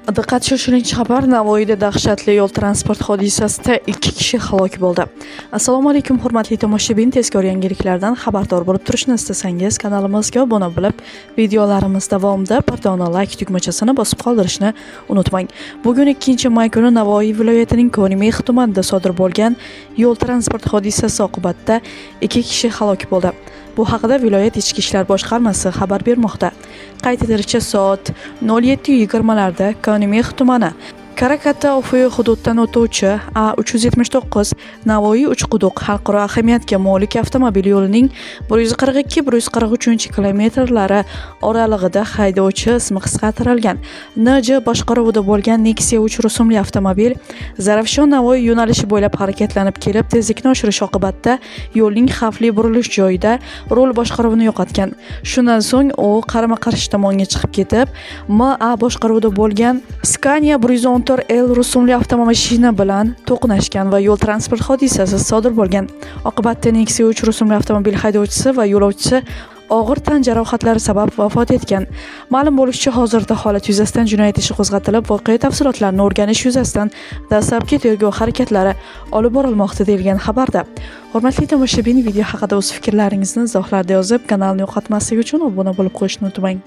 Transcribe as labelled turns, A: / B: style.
A: Diqqat, shoshilinch xabar! Navoiyda dahshatli yo'l transport hodisasida ikki kishi halok bo'ldi. Assalomu alaykum, hurmatli tomoshabin! Tezkor yangiliklardan xabardor bo'lib turishni istasangiz, kanalimizga obuna bo'lib, videolarimiz davomida bir dona like tugmachasini bosib qoldirishni unutmang. Bugun 2 may kuni Navoiy viloyatining Konimix tumanida sodir bo'lgan yo'l transport hodisasi oqibatida ikki kishi halok bo'ldi. Bu haqida viloyat ichki ishlar boshqarmasi xabar bermoqda. Qayd etilishicha, soat 07:20 larda Konimix tumani Karakata Ofuyi hududidan o'tuvchi A379 Navoiy Uchquduq xalqaro ahamiyatga molik avtomobil yo'lining 142-143 kilometrlari oralig'ida haydovchi ismi qisqartirilgan NJ boshqaruvida bo'lgan Nexia 3 rusumli avtomobil Zarafshon Navoiy yo'nalishi bo'ylab harakatlanib kelib, tezlikni oshirish oqibatida yo'lning xavfli burilish joyida rul boshqaruvini yo'qotgan. Shundan so'ng u qarama-qarshi tomonga chiqib ketib, MA boshqaruvida bo'lgan Scania 114 L rusumli avtomashina bilan to'qnashgan va yo'l transport hodisasi sodir bo'lgan. Oqibatda Nexia 3 rusumli avtomobil haydovchisi va yo'lovchisi og'ir tan jarohatlari sabab vafot etgan. Ma'lum bo'lishicha, hozirda holat yuzasidan jinoyat ishi qo'zg'atilib, voqea tafsilotlarini o'rganish yuzasidan dastlabki tergov harakatlari olib borilmoqda, deyilgan xabarda. Hurmatli tomoshabin, video haqida o'z fikrlaringizni izohlarda yozib, kanalni yo'qotmaslik uchun obuna bo'lib qo'yishni unutmang.